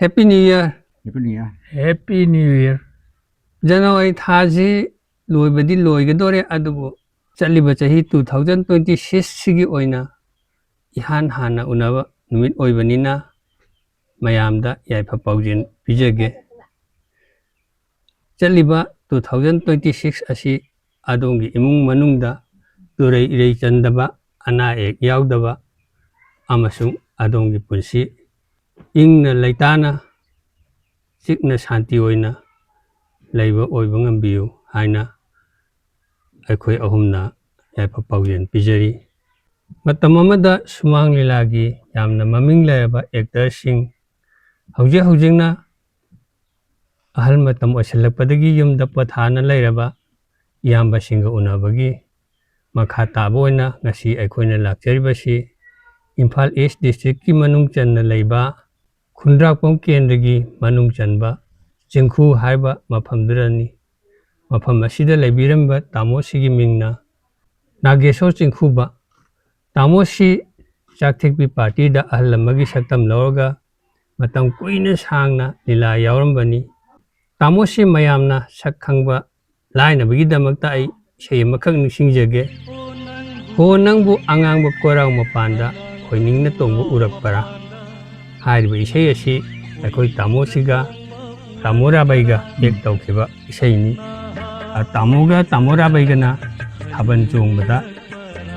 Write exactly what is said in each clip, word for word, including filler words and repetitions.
Happy New Year. Happy New Year. Happy New Year. January ꯊꯥꯁꯤ ꯂꯣꯏꯕꯗꯤ ꯂꯣꯏꯒꯗꯣꯔꯦ, ꯑꯗꯨꯕꯨ ꯆꯠꯂꯤꯕ ꯆꯍꯤ two thousand twenty six ꯁꯤꯒꯤ ꯑꯣꯏꯅ ꯏꯍꯥꯟ ꯍꯥꯟꯅ ꯎꯅꯕ ꯅꯨꯃꯤꯠ ꯑꯣꯏꯕꯅꯤꯅ ꯃꯌꯥꯝꯗ ꯌꯥꯏꯐ ꯄꯥꯎꯖꯦꯜ ꯄꯤꯖꯒꯦ꯫ ꯆꯠꯂꯤꯕ two thousand twenty six ꯑꯁꯤ ꯑꯗꯣꯝꯒꯤ ꯏꯃꯨꯡ ꯃꯅꯨꯡꯗ ꯇꯨꯔꯩ ꯏꯔꯩ ꯆꯟꯗꯕ, ꯑꯅꯥ ꯑꯌꯦꯛ ꯌꯥꯎꯗꯕ ꯑꯃꯁꯨꯡ ꯑꯗꯣꯝꯒꯤ ꯄꯨꯟꯁꯤ ꯏꯪꯅ ꯂꯩꯇꯥꯅ ꯆꯤꯛꯅ ꯁꯥꯟꯇꯤ ꯑꯣꯏꯅ ꯂꯩꯕ ꯑꯣꯏꯕ ꯉꯝꯕꯤꯌꯨ ꯍꯥꯏꯅ ꯑꯩꯈꯣꯏ ꯑꯍꯨꯝꯅ ꯌꯥꯏꯐ ꯄꯥꯎꯖꯦꯜ ꯄꯤꯖꯔꯤ꯫ ꯃꯇꯝ ꯑꯃꯗ ꯁꯨꯃꯥꯡ ꯂꯤꯂꯥꯒꯤ ꯌꯥꯝꯅ ꯃꯃꯤꯡ ꯂꯩꯔꯕ ꯑꯦꯛꯇꯔꯁꯤꯡ ꯍꯧꯖꯤꯛ ꯍꯧꯖꯤꯛꯅ ꯑꯍꯜ ꯃꯇꯝ ꯑꯣꯏꯁꯤꯜꯂꯛꯄꯗꯒꯤ ꯌꯨꯝꯗ ꯄꯣꯊꯥꯅ ꯂꯩꯔꯕ ꯏꯌꯥꯝꯕꯁꯤꯡꯒ ꯎꯅꯕꯒꯤ ꯃꯈꯥ ꯇꯥꯕ ꯑꯣꯏꯅ ꯉꯁꯤ ꯑꯩꯈꯣꯏꯅ ꯂꯥꯛꯆꯔꯤꯕꯁꯤ ꯏꯝꯐꯥꯜ ꯏꯁ ꯗꯤꯁꯇ꯭ꯔꯤꯛꯀꯤ ꯃꯅꯨꯡ ꯆꯟꯅ ꯂꯩꯕ ꯈꯨꯟꯗ꯭ꯔꯥꯛꯄꯝ ꯀꯦꯟꯗ꯭ꯔꯒꯤ ꯃꯅꯨꯡ ꯆꯟꯕ ꯆꯤꯡꯈꯨ ꯍꯥꯏꯕ ꯃꯐꯝꯗꯨꯗꯅꯤ꯫ ꯃꯐꯝ ꯑꯁꯤꯗ ꯂꯩꯕꯤꯔꯝꯕ ꯇꯥꯃꯣꯁꯤꯒꯤ ꯃꯤꯡꯅ ꯅꯥꯒꯦꯁꯣꯔ ꯆꯤꯡꯈꯨꯕ꯫ ꯇꯥꯃꯣꯁꯤ ꯆꯥꯛꯊꯦꯛꯄꯤ ꯄꯥꯔꯇꯤꯗ ꯑꯍꯜ ꯑꯃꯒꯤ ꯁꯛꯇꯝ ꯂꯧꯔꯒ ꯃꯇꯝ ꯀꯨꯏꯅ ꯁꯥꯡꯅ ꯂꯤꯂꯥ ꯌꯥꯎꯔꯝꯕꯅꯤ꯫ ꯇꯥꯃꯣꯁꯤ ꯃꯌꯥꯝꯅ ꯁꯛ ꯈꯪꯕ ꯂꯥꯏꯅꯕꯒꯤꯗꯃꯛꯇ ꯑꯩ ꯏꯁꯩ ꯑꯃꯈꯛ ꯅꯤꯡꯁꯤꯡꯖꯒꯦ꯫ ꯍꯣ ꯅꯪꯕꯨ ꯑꯉꯥꯡꯕ ꯀꯣꯏꯔꯥꯎ ꯃꯄꯥꯟꯗ ꯈꯣꯏꯅꯤꯡꯅ ꯇꯣꯡꯕ ꯎꯔꯛꯄꯔꯥ? ꯍꯥꯏꯔꯤꯕ ꯏꯁꯩ ꯑꯁꯤ ꯑꯩꯈꯣꯏ ꯇꯥꯃꯣꯁꯤꯒ ꯇꯥꯃꯣ ꯔꯥꯕꯩꯒ ꯑꯦꯛ ꯇꯧꯈꯤꯕ ꯏꯁꯩꯅꯤ꯫ ꯑ, ꯇꯥꯃꯣꯒ ꯇꯥꯃꯣ ꯔꯥꯕꯩꯒꯅ ꯊꯥꯕꯜ ꯆꯣꯡꯕꯗ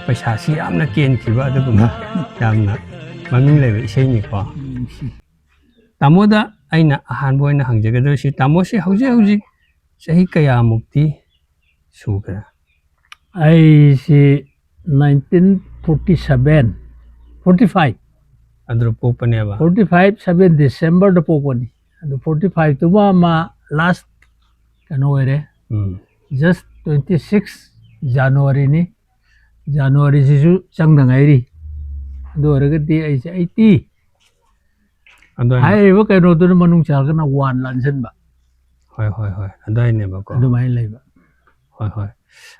ꯄꯩꯁꯥꯁꯤ ꯌꯥꯝꯅ ꯀꯦꯟꯈꯤꯕ ꯑꯗꯨꯒꯨꯝꯕ ꯌꯥꯝꯅ ꯃꯃꯤꯡ ꯂꯩꯕ ꯏꯁꯩꯅꯤꯀꯣ꯫ ꯇꯥꯃꯣꯗ ꯑꯩꯅ ꯑꯍꯥꯟꯕ ꯑꯣꯏꯅ ꯍꯪꯖꯒꯗꯧꯔꯤꯁꯤ, ꯇꯥꯃꯣꯁꯤ ꯍꯧꯖꯤꯛ ꯍꯧꯖꯤꯛ ꯆꯍꯤ ꯀꯌꯥꯃꯨꯛꯇꯤ ꯁꯨꯈ꯭ꯔꯦ? ꯑꯩꯁꯤ nineteen forty seven, forty five, ꯑꯗꯨꯗ ꯄꯣꯛꯄꯅꯦꯕ꯫ Forty five seven Decemberꯗ ꯄꯣꯛꯄꯅꯤ꯫ ꯑꯗꯨ forty fiveꯇꯨꯃ ꯃꯥ last ꯀꯩꯅꯣ ꯑꯣꯏꯔꯦ, ꯎꯝ꯫ Just twenty six Januaryꯅꯤ꯫ Januaryꯁꯤꯁꯨ ꯆꯪꯗ ꯉꯥꯏꯔꯤ꯫ ꯑꯗꯨ ꯑꯣꯏꯔꯒꯗꯤ ꯑꯩꯁꯦ eighty꯫ ꯑꯗꯨ ꯍꯥꯏꯔꯤꯕ ꯀꯩꯅꯣꯗꯨꯅ ꯃꯅꯨꯡ ꯆꯜꯂꯒꯅ one ꯂꯥꯟꯁꯤꯟꯕ꯫ ꯍꯣꯏ ꯍꯣꯏ ꯍꯣꯏ, ꯑꯗꯨꯋꯥꯏꯅꯦꯕꯀꯣ꯫ ꯑꯗꯨꯃꯥꯏꯅ ꯂꯩꯕ꯫ ꯍꯣꯏ ꯍꯣꯏ꯫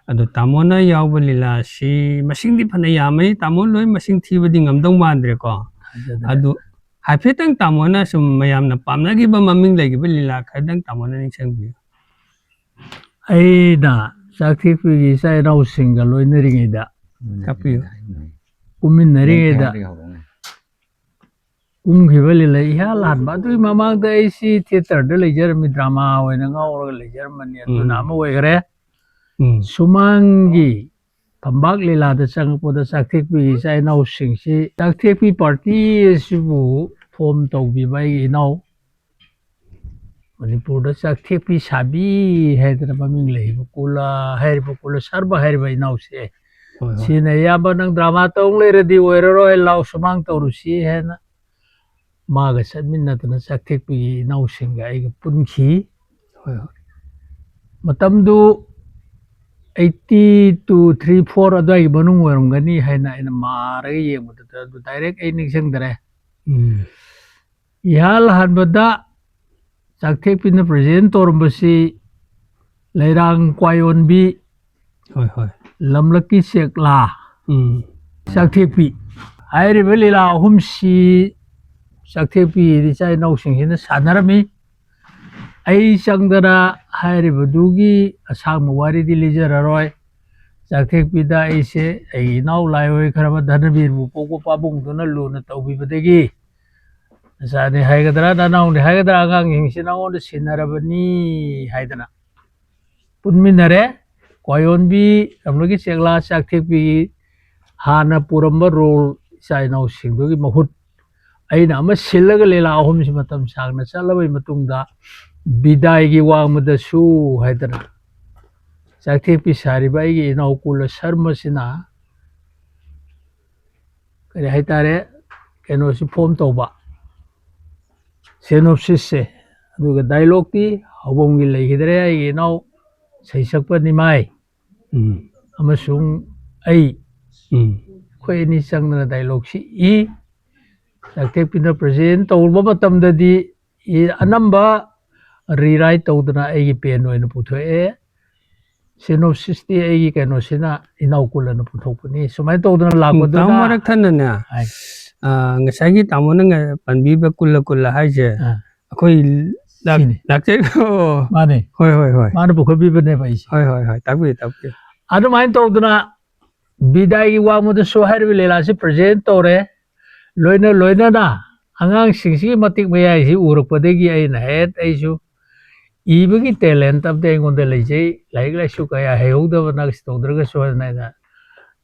ꯑꯗꯣ ꯇꯥꯃꯣꯅ ꯌꯥꯎꯕ ꯂꯤꯂꯥꯁꯤ ꯃꯁꯤꯡꯗꯤ ꯐꯅ ꯌꯥꯝꯃꯤ꯫ ꯇꯥꯃꯣ ꯂꯣꯏ ꯃꯁꯤꯡ ꯊꯤꯕꯗꯤ ꯉꯝꯗꯧ ꯃꯥꯟꯗ꯭ꯔꯦꯀꯣ꯫ ꯑꯗꯨꯗ ꯑꯗꯨ ꯍꯥꯏꯐꯦꯠꯇꯪ ꯇꯥꯃꯣꯅ ꯁꯨꯝ ꯃꯌꯥꯝꯅ ꯄꯥꯝꯅꯈꯤꯕ ꯃꯃꯤꯡ ꯂꯩꯈꯤꯕ ꯂꯤꯂꯥ ꯈꯔꯗꯪ ꯇꯥꯃꯣꯅ ꯅꯤꯡꯁꯤꯡꯕꯤꯌꯨ꯫ ꯑꯩꯅ ꯆꯥꯛꯊꯦꯛꯄꯤꯒꯤ ꯏꯆꯥ ꯏꯅꯥꯎꯁꯤꯡꯒ ꯂꯣꯏꯅꯔꯤꯉꯩꯗ, ꯇꯥꯛꯄꯤꯌꯨ꯫ ꯀꯨꯝꯃꯤꯟꯅꯔꯤꯉꯩꯗ ꯀꯨꯝꯈꯤꯕ ꯂꯤꯂꯥ ꯏꯍꯥꯟ ꯍꯥꯟꯕ꯫ ꯑꯗꯨꯒꯤ ꯃꯃꯥꯡꯗ ꯑꯩꯁꯤ ꯊꯤꯌꯦꯇꯔꯗ ꯂꯩꯖꯔꯝꯃꯤ, ꯗ꯭ꯔꯃꯥ ꯑꯣꯏꯅ ꯉꯥꯎꯔꯒ ꯂꯩꯖꯔꯝꯕꯅꯤ꯫ ꯑꯗꯨꯅ ꯎꯝ꯫ ꯑꯃ ꯑꯣꯏꯈ꯭ꯔꯦ꯫ ꯎꯝ꯫ ꯁꯨꯃꯥꯡꯒꯤ ꯐꯝꯕꯥꯛ ꯂꯤꯂꯥꯗ ꯆꯪꯉꯛꯄꯗ ꯆꯥꯛꯊꯦꯛꯄꯤꯒꯤ ꯏꯆꯥ ꯏꯅꯥꯎꯁꯤꯡꯁꯤ, ꯆꯥꯛꯊꯦꯛꯄꯤ ꯄꯥꯔꯇꯤ ꯑꯁꯤꯕꯨ ꯐꯣꯝ ꯇꯧꯕꯤꯕ ꯑꯩꯒꯤ ꯏꯅꯥꯎ, ꯃꯅꯤꯄꯨꯔꯗ ꯆꯥꯛꯊꯦꯛꯄꯤ ꯁꯥꯕꯤ ꯍꯥꯏꯗꯅ ꯃꯃꯤꯡ ꯂꯩꯔꯤꯕ ꯀꯨꯂ ꯍꯥꯏꯔꯤꯕ, ꯀꯨꯂ ꯁꯔꯃ ꯍꯥꯏꯔꯤꯕ ꯏꯅꯥꯎꯁꯦ, ꯍꯣꯏ, ꯍꯣꯏ꯫ ꯁꯤꯅ, "ꯏꯌꯥꯝꯕ, ꯅꯪ ꯗ꯭ꯔꯃꯥ ꯇꯧ ꯂꯩꯔꯗꯤ ꯑꯣꯏꯔꯔꯣꯏ, ꯂꯥꯎ ꯁꯨꯃꯥꯡ ꯇꯧꯔꯨꯁꯤ" ꯍꯥꯏꯅ ꯃꯥꯒ ꯆꯠꯃꯤꯟꯅꯗꯅ ꯆꯥꯛꯊꯦꯛꯄꯤꯒꯤ ꯏꯅꯥꯎꯁꯤꯡꯒ ꯑꯩꯒ ꯄꯨꯟꯈꯤ꯫ ꯍꯣꯏ, ꯍꯣꯏ꯫ ꯃꯇꯝꯗꯨ eighty two, three, four ꯑꯗꯨꯋꯥꯏꯒꯤ ꯃꯅꯨꯡ ꯑꯣꯏꯔꯝꯒꯅꯤ ꯍꯥꯏꯅ ꯑꯩꯅ ꯃꯥꯔꯒ ꯌꯦꯡꯕꯗꯨꯗ ꯑꯗꯨ direct ꯑꯩ ꯅꯤꯡꯁꯤꯡꯗꯔꯦ꯫ ꯎꯝ꯫ ꯏꯍꯥꯟ ꯍꯥꯟꯕꯗ ꯆꯥꯛꯊꯦꯛꯄꯤꯅ present ꯇꯧꯔꯝꯕꯁꯤ ꯂꯩꯔꯥꯡ ꯀ꯭ꯋꯥꯌꯣꯟꯕꯤ, ꯍꯣꯏ, ꯍꯣꯏ꯫ ꯂꯝꯂꯛꯀꯤ ꯆꯦꯛꯂꯥ, ꯎꯝ꯫ ꯆꯥꯛꯊꯦꯛꯄꯤ ꯍꯥꯏꯔꯤꯕ ꯂꯤꯂꯥ ꯑꯍꯨꯝꯁꯤ ꯆꯥꯛꯊꯦꯛꯄꯤ ꯏꯆꯥ ꯏꯅꯥꯎꯁꯤꯡꯁꯤꯅ ꯁꯥꯟꯅꯔꯝꯃꯤ꯫ ꯑꯩ ꯆꯪꯗꯅ ꯍꯥꯏꯔꯤꯕꯗꯨꯒꯤ ꯑꯁꯥꯡꯕ ꯋꯥꯔꯤꯗꯤ ꯂꯤꯖꯔꯔꯣꯏ꯫ ꯆꯥꯛꯊꯦꯛꯄꯤꯗ ꯑꯩꯁꯦ ꯑꯩꯒꯤ ꯏꯅꯥꯎ ꯂꯥꯏ ꯑꯣꯏꯈ꯭ꯔꯕ ꯙꯅꯕꯤꯔꯕꯨ ꯄꯣꯛꯄ ꯄꯥꯕꯨꯡꯗꯨꯅ ꯂꯨꯅ ꯇꯧꯕꯤꯕꯗꯒꯤ ꯅꯆꯥꯅꯤ ꯍꯥꯏꯒꯗ꯭ꯔꯥ, ꯅꯅꯥꯎꯅꯤ ꯍꯥꯏꯒꯗ꯭ꯔꯥ, ꯑꯉꯥꯡꯁꯤꯡꯁꯤ ꯅꯉꯣꯟꯗ ꯁꯤꯟꯅꯔꯕꯅꯤ ꯍꯥꯏꯗꯅ ꯄꯨꯟꯃꯤꯟꯅꯔꯦ꯫ ꯀ꯭ꯋꯥꯌꯣꯟꯕꯤ ꯂꯝꯂꯛꯀꯤ ꯆꯦꯛꯂꯥ ꯆꯥꯛꯊꯦꯛꯄꯤꯒꯤ ꯍꯥꯟꯅ ꯄꯨꯔꯝꯕ role ꯏꯆꯥ ꯏꯅꯥꯎꯁꯤꯡꯗꯨꯒꯤ ꯃꯍꯨꯠ ꯑꯩꯅ ꯑꯃ ꯁꯤꯜꯂꯒ ꯂꯤꯂꯥ ꯑꯍꯨꯝꯁꯤ ꯃꯇꯝ ꯁꯥꯡꯅ ꯆꯠꯂꯕꯩ ꯃꯇꯨꯡꯗ ꯕꯤꯗꯥꯏꯒꯤ ꯋꯥꯡꯃꯗꯁꯨ ꯍꯥꯏꯗꯅ ꯆꯥꯛꯊꯦꯛꯄꯤ ꯁꯥꯔꯤꯕ ꯑꯩꯒꯤ ꯏꯅꯥꯎ ꯀꯨꯂ ꯁꯔꯃꯁꯤꯅ ꯀꯔꯤ ꯍꯥꯏꯇꯥꯔꯦ, ꯀꯩꯅꯣꯁꯤ form ꯇꯧꯕ, synopsisꯁꯦ꯫ ꯑꯗꯨꯒ dialogueꯇꯤ ꯍꯧꯕꯝꯒꯤ ꯂꯩꯈꯤꯗ꯭ꯔꯦ꯫ ꯑꯩꯒꯤ ꯏꯅꯥꯎ ꯁꯩꯁꯛꯄ ꯅꯤꯃꯥꯏ ꯎꯝ꯫ ꯑꯃꯁꯨꯡ ꯑꯩ, ꯎꯝ꯫ ꯑꯩꯈꯣꯏ ꯑꯅꯤ ꯆꯪꯗꯅ dialogueꯁꯤ ꯏ꯫ ꯆꯥꯛꯊꯦꯛꯄꯤꯅ present ꯇꯧꯔꯨꯕ ꯃꯇꯝꯗꯗꯤ ꯏ-, ꯑꯅꯝꯕ rewrite ꯇꯧꯗꯅ ꯑꯩꯒꯤ pen ꯑꯣꯏꯅ ꯄꯨꯊꯣꯛꯑꯦ꯫ Synopsisꯇꯤ ꯑꯩꯒꯤ ꯀꯩꯅꯣꯁꯤꯅ, ꯏꯅꯥꯎ ꯀꯨꯂꯅ ꯄꯨꯊꯣꯛꯄꯅꯤ꯫ ꯁꯨꯃꯥꯏꯅ ꯇꯧꯗꯅ ꯂꯥꯛꯄꯗꯨꯅ ꯇꯥꯃꯣ ꯃꯔꯛ ꯊꯠꯅꯅꯦ, ꯍꯥꯏ꯫ ꯑ, ꯉꯁꯥꯏꯒꯤ ꯇꯥꯃꯣꯅ ꯉ-, ꯄꯟꯕꯤꯕ ꯀꯨꯜꯂ ꯀꯨꯜꯂ ꯍꯥꯏꯁꯦ, ꯑꯥ꯫ ꯑꯩꯈꯣꯏ ꯂꯥꯛ-, ꯁꯤꯅꯤ꯫ ꯂꯥꯛꯆꯔꯤꯕ, ꯑꯣ꯫ ꯃꯥꯅꯦ꯫ ꯍꯣꯏ, ꯍꯣꯏ, ꯍꯣꯏ꯫ ꯃꯥꯅ ꯄꯨꯈꯠꯄꯤꯕꯅꯦꯕ ꯑꯩꯁꯦ꯫ ꯍꯣꯏ, ꯍꯣꯏ, ꯍꯣꯏ꯫ ꯇꯥꯛꯄꯤꯌꯨ, ꯇꯥꯛꯄꯤꯌꯨ꯫ ꯑꯗꯨꯃꯥꯏꯅ ꯇꯧꯗꯅ ꯕꯤꯗꯥꯏꯒꯤ ꯋꯥꯡꯃꯗꯁꯨ ꯍꯥꯏꯔꯤꯕ ꯂꯤꯂꯥꯁꯤ present ꯇꯧꯔꯦ꯫ ꯂꯣꯏꯅ ꯂꯣꯏꯅꯅ ꯑꯉꯥꯡꯁꯤꯡꯁꯤꯒꯤ ꯃꯇꯤꯛ ꯃꯌꯥꯏꯁꯤ ꯎꯔꯛꯄꯗꯒꯤ ꯑꯩꯅ ꯍꯦꯛ ꯑꯩꯁꯨ ꯏꯕꯒꯤ talent ꯑꯃꯗꯤ ꯑꯩꯉꯣꯟꯗ ꯂꯩꯖꯩ꯫ ꯂꯥꯏꯔꯤꯛ ꯂꯥꯏꯁꯨ ꯀꯌꯥ ꯍꯩꯍꯧꯗꯕ ꯅꯛꯁ ꯇꯧꯗ꯭ꯔꯒꯁꯨ ꯑꯗꯨꯅ ꯑꯩꯅ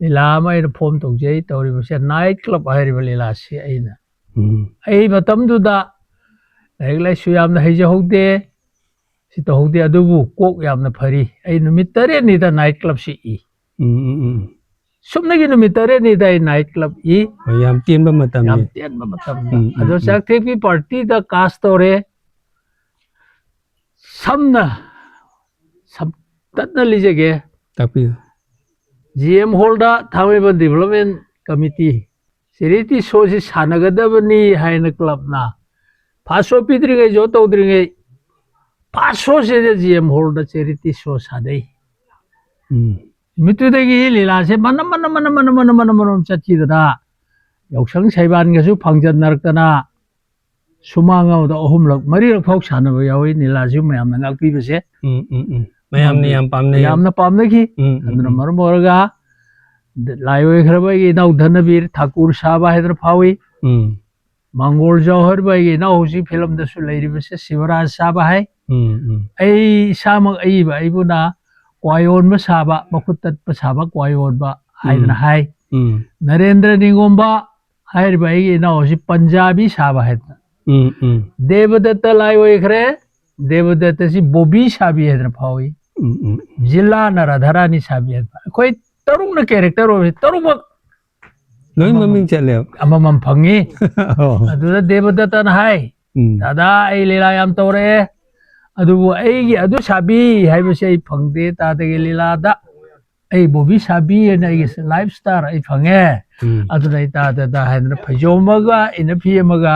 ꯂꯤꯂꯥ ꯑꯃ ꯑꯩꯅ form ꯇꯧꯖꯩ꯫ ꯇꯧꯔꯤꯕꯁꯦ Night Club ꯍꯥꯏꯔꯤꯕ ꯂꯤꯂꯥꯁꯤ ꯑꯩꯅ꯫ ꯎꯝ꯫ ꯑꯩ ꯃꯇꯝꯗꯨꯗ ꯂꯥꯏꯔꯤꯛ ꯂꯥꯏꯁꯨ ꯌꯥꯝꯅ ꯍꯩꯖꯍꯧꯗꯦ, ꯁꯤ ꯇꯧꯍꯧꯗꯦ, ꯑꯗꯨꯕꯨ ꯀꯣꯛ ꯌꯥꯝꯅ ꯐꯔꯤ꯫ ꯑꯩ ꯅꯨꯃꯤꯠ ꯇꯔꯦꯠꯅꯤꯗ Night Club ꯁꯤ ꯏ꯫ ꯎꯝ, ꯎꯝ, ꯎꯝ꯫ ꯁꯨꯞꯅꯒꯤ ꯅꯨꯃꯤꯠ ꯇꯔꯦꯠꯅꯤꯗ ꯑꯩ Night Club ꯏ꯫ ꯍꯣꯏ, ꯌꯥꯝ ꯇꯦꯟꯕ ꯃꯇꯝꯅꯤ꯫ ꯌꯥꯝ ꯇꯦꯟꯕ ꯃꯇꯝꯅꯤ꯫ ꯎꯝ, ꯎꯝ, ꯑꯗꯣ ꯎꯝ꯫ ꯆꯥꯛꯊꯦꯛꯄꯤ party ꯗ cast ꯇꯧꯔꯦ꯫ ꯁꯝꯅ, ꯁꯝꯇꯠꯅ ꯂꯤꯖꯒꯦ꯫ ꯇꯥꯛꯄꯤꯌꯨ꯫ G M Hall ꯗ ꯊꯥꯡꯃꯩꯕꯟ Development Committee charity show ꯁꯤ ꯁꯥꯟꯅꯒꯗꯕꯅꯤ ꯍꯥꯏꯅ club ꯅ first show ꯄꯤꯗ꯭ꯔꯤꯉꯩ, show ꯇꯧꯗ꯭ꯔꯤꯉꯩ, first show ꯁꯤꯗ G M Hall ꯗ charity show ꯁꯥꯟꯅꯩ꯫ ꯎꯝ꯫ ꯅꯨꯃꯤꯠꯇꯨꯗꯒꯤ ꯂꯤꯂꯥꯁꯦ ꯃꯅꯝ, ꯃꯅꯝ, ꯃꯅꯝ ꯆꯠꯈꯤꯗꯅ ꯌꯥꯎꯁꯪ ꯁꯩꯕꯥꯟꯒꯁꯨ ꯐꯪꯖꯟꯅꯔꯛꯇꯅ ꯁꯨꯃꯥꯡ ꯑꯃꯗ ꯑꯍꯨꯝꯂꯛ, ꯃꯔꯤꯔꯛ ꯐꯥꯎ ꯁꯥꯟꯅꯕ ꯌꯥꯎꯏ ꯂꯤꯂꯥꯁꯨ ꯃꯌꯥꯝꯅ ꯉꯥꯛꯄꯤꯕꯁꯦ꯫ ꯎꯝ, ꯎꯝ, ꯎꯝ꯫ ꯃꯌꯥꯝꯅ ꯌꯥꯝ ꯄꯥꯝꯅꯩ꯫ ꯌꯥꯝꯅ ꯄꯥꯝꯅꯈꯤ꯫ ꯎꯝ, ꯎꯝ, ꯑꯗꯨꯅ ꯎꯝ꯫ ꯃꯔꯝ ꯑꯣꯏꯔꯒ ꯂꯥꯏ ꯑꯣꯏꯈ꯭ꯔꯕ ꯑꯩꯒꯤ ꯏꯅꯥꯎ ꯙꯅꯕꯤꯔ ꯊꯥꯀꯨꯔ ꯁꯥꯕ ꯍꯥꯏꯗꯅ ꯐꯥꯎꯏ꯫ ꯎꯝ꯫ ꯃꯪꯒꯣꯜ ꯖꯧꯍꯔꯕꯨ ꯑꯩꯒꯤ ꯏꯅꯥꯎ ꯍꯧꯖꯤꯛ ꯐꯤꯂꯝꯗꯁꯨ ꯂꯩꯔꯤꯕꯁꯦ ꯁꯤꯕꯔꯥꯖ ꯁꯥꯕ ꯍꯥꯏ꯫ ꯎꯝ, ꯎꯝ꯫ ꯑꯩ ꯏꯁꯥꯃꯛ ꯑꯏꯕ ꯑꯩꯕꯨꯅ ꯀ꯭ꯋꯥꯌꯣꯟꯕ ꯁꯥꯕ, ꯃꯈꯨꯠ ꯇꯠꯄ ꯁꯥꯕ ꯀ꯭ꯋꯥꯌꯣꯟꯕ ꯍꯥꯏꯗꯅ ꯎꯝ꯫ ꯍꯥꯏ꯫ ꯎꯝ꯫ ꯅꯔꯦꯟꯗ꯭ꯔ ꯅꯤꯉꯣꯝꯕ ꯍꯥꯏꯔꯤꯕ ꯑꯩꯒꯤ ꯏꯅꯥꯎ ꯑꯁꯤ ꯄꯟꯖꯥꯕꯤ ꯁꯥꯕ ꯍꯥꯏꯗꯅ꯫ ꯎꯝ, ꯎꯝ꯫ ꯗꯦꯕꯗꯠꯇ ꯂꯥꯏ ꯑꯣꯏꯈ꯭ꯔꯦ꯫ ꯗꯦꯕꯗꯠꯇꯁꯤ ꯕꯣꯕꯤ ꯁꯥꯕꯤ ꯍꯥꯏꯗꯅ ꯐꯥꯎꯏ꯫ ꯎꯝ, ꯎꯝ꯫ ꯖꯤꯂꯥꯅ ꯔꯥꯙꯥꯔꯥꯅꯤ ꯁꯥꯕꯤ ꯍꯥꯏꯗꯅ꯫ ꯑꯩꯈꯣꯏ ꯇꯔꯨꯛꯅ character ꯑꯣꯏꯕꯁꯤ ꯇꯔꯨꯛꯃꯛ ꯂꯣꯏ ꯑꯃꯃꯝ, ꯃꯃꯤꯡ ꯆꯠꯂꯦꯕ꯫ ꯑꯃꯃꯝ ꯐꯪꯉꯤ꯫ ꯑꯣ꯫ ꯑꯗꯨꯗ ꯗꯦꯕꯗꯠꯇꯅ ꯍꯥꯏ, ꯎꯝ꯫ "ꯗꯥꯗꯥ, ꯑꯩ ꯂꯤꯂꯥ ꯌꯥꯝ ꯇꯧꯔꯛꯑꯦ, ꯑꯗꯨꯕꯨ ꯑꯩꯒꯤ ꯑꯗꯨ ꯁꯥꯕꯤ ꯍꯥꯏꯕꯁꯤ ꯑꯩ ꯐꯪꯗꯦ ꯇꯥꯗꯒꯤ ꯂꯤꯂꯥꯗ꯫ ꯑꯩ ꯕꯣꯕꯤ ꯁꯥꯕꯤ ꯍꯥꯏꯅ ꯑꯩꯒꯤ live star ꯑꯩ ꯐꯪꯉꯦ꯫ ꯎꯝ꯫ ꯑꯗꯨꯅ ꯑꯩ ꯇꯥꯗ ꯇꯥ ꯍꯥꯏꯗꯅ ꯐꯩꯖꯣꯝ ꯑꯃꯒ ꯏꯟꯅꯐꯤ ꯑꯃꯒ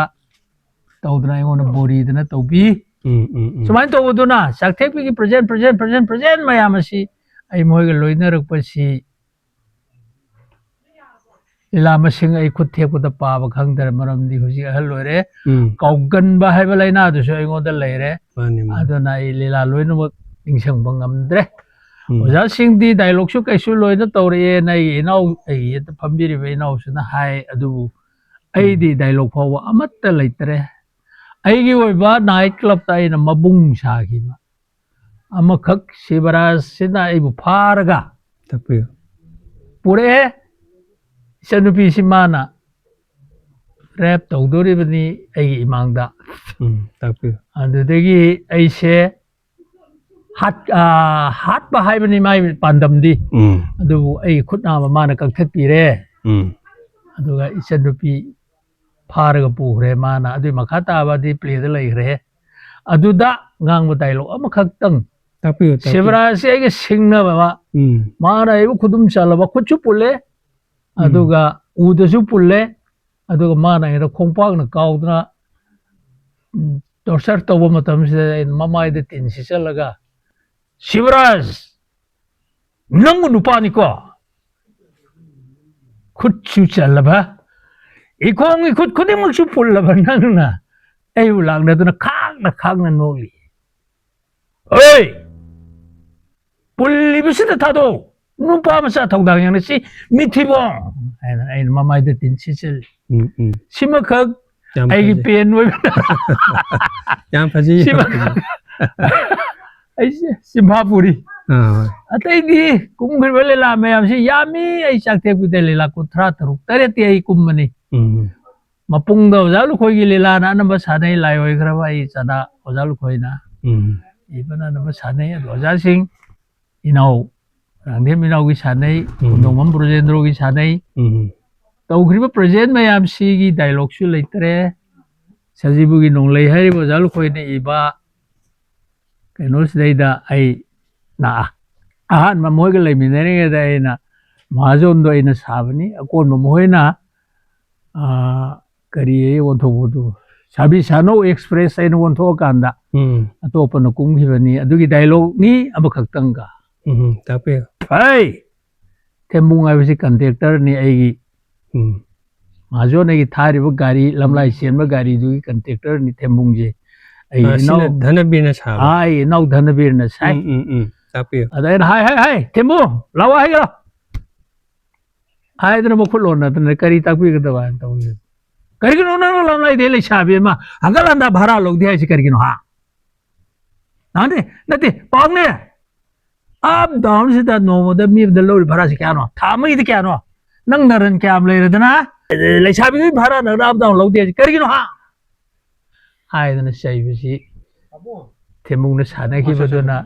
ꯇꯧꯗꯅ ꯑꯩꯉꯣꯟꯗ ꯕꯣꯔꯤꯗꯅ ꯇꯧꯕꯤ"꯫ ꯎꯝ, ꯎꯝ, ꯎꯝ꯫ ꯁꯨꯃꯥꯏꯅ ꯇꯧꯕꯗꯨꯅ ꯆꯥꯛꯊꯦꯛꯄꯤꯒꯤ present, present, present, present ꯃꯌꯥꯝ ꯑꯁꯤ ꯑꯩ ꯃꯣꯏꯒ ꯂꯣꯏꯅꯔꯛꯄꯁꯤ ꯂꯤꯂꯥ ꯃꯁꯤꯡ ꯑꯩ ꯈꯨꯠ ꯊꯦꯛꯄꯗ ꯄꯥꯕ ꯈꯪꯗ꯭ꯔꯦ, ꯃꯔꯝꯗꯤ ꯍꯧꯖꯤꯛ ꯑꯍꯜ ꯑꯣꯏꯔꯦ꯫ ꯎꯝ ꯀꯥꯎꯒꯟꯕ ꯍꯥꯏꯕ ꯂꯥꯏꯅꯥꯗꯨꯁꯨ ꯑꯩꯉꯣꯟꯗ ꯂꯩꯔꯦ꯫ ꯃꯥꯅꯤ ꯃꯥꯅꯤ ꯑꯗꯨꯅ ꯑꯩ ꯂꯤꯂꯥ ꯂꯣꯏꯅꯃꯛ ꯅꯤꯡꯁꯤꯡꯕ ꯉꯝꯗ꯭ꯔꯦ꯫ ꯎꯝ ꯑꯣꯖꯥꯁꯤꯡꯗꯤ ꯗꯥꯏꯂꯣꯛꯁꯨ ꯀꯩꯁꯨ ꯂꯣꯏꯅ ꯇꯧꯔꯛꯑꯦꯅ ꯑꯩꯒꯤ ꯏꯅꯥꯎ, ꯑꯩꯒꯤ ꯐꯝꯕꯤꯔꯤꯕ ꯏꯅꯥꯎꯁꯤꯅ ꯍꯥꯏ꯫ ꯑꯗꯨꯕꯨ ꯑꯩꯗꯤ ꯗꯥꯏꯂꯣꯛ ꯐꯥꯎꯕ ꯑꯃꯠꯇ ꯂꯩꯇ꯭ꯔꯦ꯫ ꯑꯩꯒꯤ ꯑꯣꯏꯕ ꯅꯥꯏꯠ ꯀ꯭ꯂꯕꯇ ꯑꯩꯅ ꯃꯕꯨꯡ ꯁꯥꯈꯤꯕ ꯑꯃꯈꯛ ꯁꯤꯕꯔꯥꯖꯁꯤꯅ ꯑꯩꯕꯨ ꯐꯥꯔꯒ ꯇꯥꯛꯄꯤꯌꯨ ꯄꯨꯔꯛꯑꯦ꯫ ꯏꯆꯟꯅꯨꯄꯤꯁꯤ ꯃꯥꯅ ꯔꯦꯞ ꯇꯧꯗꯣꯔꯤꯕꯅꯤ ꯑꯩꯒꯤ ꯏꯃꯥꯡꯗ꯫ ꯎꯝ ꯇꯥꯛꯄꯤꯌꯨ ꯑꯗꯨꯗꯒꯤ ꯑꯩꯁꯦ ꯍꯥꯠ-, ꯑꯥ, ꯍꯥꯠꯄ ꯍꯥꯏꯕꯅꯤ ꯃꯥꯒꯤ ꯄꯥꯟꯗꯝꯗꯤ꯫ ꯎꯝ ꯑꯗꯨꯕꯨ ꯑꯩꯒꯤ ꯈꯨꯠ ꯅꯥꯝꯃ ꯃꯥꯅ ꯀꯛꯊꯠꯄꯤꯔꯦ꯫ ꯎꯝ ꯑꯗꯨꯒ ꯏꯆꯟꯅꯨꯄꯤ ꯐꯥꯔꯒ ꯄꯨꯈ꯭ꯔꯦ꯫ ꯃꯥꯅ ꯑꯗꯨꯒꯤ ꯃꯈꯥ ꯇꯥꯕꯗꯤ ꯄ꯭ꯂꯦꯗ ꯂꯩꯈ꯭ꯔꯦ꯫ ꯑꯗꯨꯗ ꯉꯥꯡꯕ ꯗꯥꯏꯂꯣꯛ ꯑꯃꯈꯛꯇꯪ, ꯇꯥꯛꯄꯤꯌꯨ ꯇꯥꯛꯄꯤꯌꯨ ꯁꯤꯕꯔꯥꯖꯁꯦ ꯑꯩꯒ ꯁꯤꯡꯅꯕ, ꯎꯝ ꯃꯥꯅ ꯑꯩꯕꯨ ꯈꯨꯗꯨꯝ ꯆꯜꯂꯕ, ꯈꯨꯠꯁꯨ ꯄꯨꯜꯂꯦ, ꯎꯝ꯫ ꯑꯗꯨꯒ ꯎꯗꯁꯨ ꯄꯨꯜꯂꯦ, ꯑꯗꯨꯒ ꯃꯥꯅ ꯑꯩꯉꯣꯟꯗ ꯈꯣꯡꯄꯥꯛꯅ ꯀꯥꯎꯗꯅ ꯇꯣꯔꯆꯔ ꯇꯧꯕ ꯃꯇꯝꯁꯤꯗ ꯑꯩꯅ ꯃꯃꯥꯏꯗ ꯇꯤꯟ ꯁꯤꯠꯆꯜꯂꯒ, "ꯁꯤꯕꯔꯥꯖ, ꯅꯪꯕꯨ ꯅꯨꯄꯥꯅꯤꯀꯣ, ꯈꯨꯠꯁꯨ ꯆꯜꯂꯕ, ꯏꯈꯣꯡ ꯏꯈꯨꯠ ꯈꯨꯗꯤꯡꯃꯛꯁꯨ ꯄꯨꯜꯂꯕ ꯅꯪꯅ ꯑꯩꯕꯨ ꯂꯥꯛꯅꯗꯨꯅ ꯈꯥꯛꯅ ꯈꯥꯛꯅ ꯅꯣꯛꯂꯤ꯫ ꯑꯣꯏ, ꯄꯨꯜꯂꯤꯕꯁꯤꯗ ꯊꯥꯗꯣꯛ, ꯅꯨꯄꯥ ꯃꯆꯥ ꯊꯧꯗꯥꯡ ꯌꯥꯡꯅ ꯁꯤ ꯃꯤꯊꯤꯕꯣꯡ" ꯍꯥꯏꯅ ꯑꯩꯅ ꯃꯃꯥꯏꯗ ꯇꯤꯟ ꯁꯤꯠꯆꯜꯂꯤ꯫ ꯎꯝ ꯎꯝ ꯁꯤꯃꯈꯛ ꯌꯥꯝ ꯑꯩꯒꯤ ꯐꯖꯩ ꯄꯦꯟ ꯑꯣꯏꯕ ꯌꯥꯝ ꯐꯖꯩ ꯌꯥꯝ ꯁꯤꯃ- ꯐꯖꯩ ꯑꯩꯁꯦ ꯆꯤꯝꯐꯥ ꯄꯨꯔꯤ꯫ ꯑꯥ ꯍꯣꯏ ꯑꯇꯩꯗꯤ ꯀꯨꯝꯈ꯭ꯔꯤꯕ ꯂꯤꯂꯥ ꯃꯌꯥꯝꯁꯤ ꯌꯥꯝꯃꯤ꯫ ꯑꯩ ꯆꯥꯛꯊꯦꯛꯄꯤꯗ ꯂꯤꯂꯥ ꯀꯨꯟꯊ꯭ꯔꯥ ꯇꯔꯨꯛ ꯇꯔꯦꯠꯇꯤ ꯑꯩ ꯀꯨꯝꯕꯅꯤ꯫ ꯎꯝ ꯃꯄꯨꯡꯗ ꯑꯣꯖꯥ ꯂꯨꯈꯣꯏꯒꯤ ꯂꯤꯂꯥꯅ ꯑꯅꯝꯕ ꯁꯥꯟꯅꯩ, ꯂꯥꯏ ꯑꯣꯏꯈ꯭ꯔꯕ ꯑꯩ ꯆꯅꯥ ꯑꯣꯖꯥ ꯂꯨꯈꯣꯏꯅ ꯎꯝ ꯏꯕꯅ ꯑꯅꯝꯕ ꯁꯥꯟꯅꯩ꯫ ꯑꯗꯣ ꯑꯣꯖꯥꯁꯤꯡ ꯏꯅꯥꯎ ꯔꯥꯡꯊꯦꯝ ꯏꯅꯥꯎꯒꯤ ꯁꯥꯟꯅꯩ, ꯎꯝ꯫ ꯈꯨꯟꯗꯣꯡꯕꯝ ꯕ꯭ꯔꯖꯦꯟꯗ꯭ꯔꯣꯒꯤ ꯁꯥꯟꯅꯩ꯫ ꯎꯝ ꯇꯧꯈ꯭ꯔꯤꯕ ꯄ꯭ꯔꯖꯦꯟ ꯃꯌꯥꯝꯁꯤꯒꯤ ꯗꯥꯏꯂꯣꯛꯁꯨ ꯂꯩꯇ꯭ꯔꯦ꯫ ꯁꯖꯤꯕꯨꯒꯤ ꯅꯣꯡꯂꯩ ꯍꯥꯏꯔꯤꯕ ꯑꯣꯖꯥ ꯂꯨꯈꯣꯏꯅ ꯏꯕ ꯀꯩꯅꯣꯁꯤꯗꯩꯗ ꯑꯩ ꯅ-, ꯑꯍꯥꯟꯕ ꯃꯣꯏꯒ ꯂꯩꯃꯤꯟꯅꯔꯤꯉꯩꯗ ꯑꯩꯅ ꯃꯍꯥꯖꯣꯟꯗꯣ ꯑꯩꯅ ꯁꯥꯕꯅꯤ꯫ ꯑꯀꯣꯟꯕ ꯃꯈꯣꯏꯅ, ꯑꯥ, ꯀꯔꯤ ꯑꯣꯟꯊꯣꯛꯄꯗꯨ, ꯁꯥꯕꯤ ꯁꯥꯅꯧ ꯑꯦꯛꯁꯄ꯭ꯔꯦꯁ ꯑꯩꯅ ꯑꯣꯟꯊꯣꯛꯑꯀꯥꯟꯗ ꯎꯝ ꯑꯇꯣꯞꯄꯅ ꯀꯨꯝꯈꯤꯕꯅꯤ꯫ ꯑꯗꯨꯒꯤ ꯗꯥꯏꯂꯣꯛꯅꯤ ꯑꯃꯈꯛꯇꯪꯒ꯫ ꯎꯝ ꯇꯥꯛꯄꯤꯌꯨ ꯍꯩ! ꯊꯦꯝꯕꯨꯡ ꯍꯥꯏꯕꯁꯤ ꯀꯟꯗꯦꯛꯇꯔꯅꯤ ꯑꯩꯒꯤ ꯎꯝ꯫ ꯃꯍꯥꯖꯣꯟ ꯑꯩꯒꯤ ꯊꯥꯔꯤꯕ ꯒꯥꯔꯤ, ꯂꯝꯂꯥꯏ ꯆꯦꯟꯕ ꯒꯥꯔꯤꯗꯨꯒꯤ ꯀꯟꯇ꯭ꯔꯦꯛꯇꯔꯅꯤ ꯊꯦꯝꯕꯨꯡꯁꯦ꯫ ꯑꯩꯒꯤ ꯑꯥ, ꯁꯤꯅ ꯏꯅꯥꯎ-, ꯙꯅꯕꯤꯔꯅ ꯁꯥꯕ꯫ ꯑꯥ, ꯑꯩꯒꯤ ꯏꯅꯥꯎ ꯙꯅꯕꯤꯔꯅ ꯁꯥꯏ꯫ ꯎꯝ, ꯎꯝ, ꯎꯝ꯫ ꯇꯥꯛꯄꯤꯌꯨ꯫ ꯑꯗ ꯑꯩꯅ, "ꯍꯥꯏ, ꯍꯥꯏ, ꯍꯥꯏ, ꯊꯦꯝꯕꯨꯡ, ꯂꯥꯛꯑꯣ ꯍꯥꯏꯒꯦꯔꯣ?" ꯍꯥꯏꯗꯅ ꯃꯈꯨꯠ ꯂꯣꯟꯅꯗꯅ ꯀꯔꯤ ꯇꯥꯛꯄꯤꯒꯗꯕ ꯍꯥꯏꯅ ꯇꯧꯕꯁꯦ꯫ "ꯀꯔꯤꯒꯤꯅꯣ ꯅꯪꯅ ꯂꯝꯂꯥꯏꯗꯩ ꯂꯩꯁꯥꯕꯤ ꯑꯃ ꯍꯟꯒꯠ ꯍꯟꯗ ꯚꯔꯥ ꯂꯧꯗꯦ ꯍꯥꯏꯁꯤ ꯀꯔꯤꯒꯤꯅꯣ, ꯍꯥ?" ꯅꯠꯇꯦ, ꯅꯠꯇꯦ, ꯄꯥꯎꯅꯦ꯫ ꯑꯞ ꯗꯥꯎꯟꯁꯤꯗ ꯅꯣꯡꯃꯗ ꯃꯤ ꯑꯃꯗ ꯂꯧꯔꯤ ꯚꯔꯥꯁꯤ ꯀꯌꯥꯅꯣ? ꯊꯥ ꯑꯃꯒꯤꯗ ꯀꯌꯥꯅꯣ? ꯅꯪ ꯅꯔꯟ ꯀꯌꯥꯝ ꯂꯩꯔꯗꯅ? ꯂꯩꯁꯥꯕꯤꯒꯤ ꯚꯔꯥ ꯅꯪꯅ ꯑꯞ ꯗꯥꯎꯟ ꯂꯧꯗꯦ ꯍꯥꯏꯁꯤ ꯀꯔꯤꯒꯤꯅꯣ, ꯍꯥ? ꯍꯥꯏꯗꯅ ꯆꯩꯕꯁꯤ ꯊꯦꯝꯕꯨꯡꯅ ꯁꯥꯟꯅꯈꯤꯕꯗꯨꯅ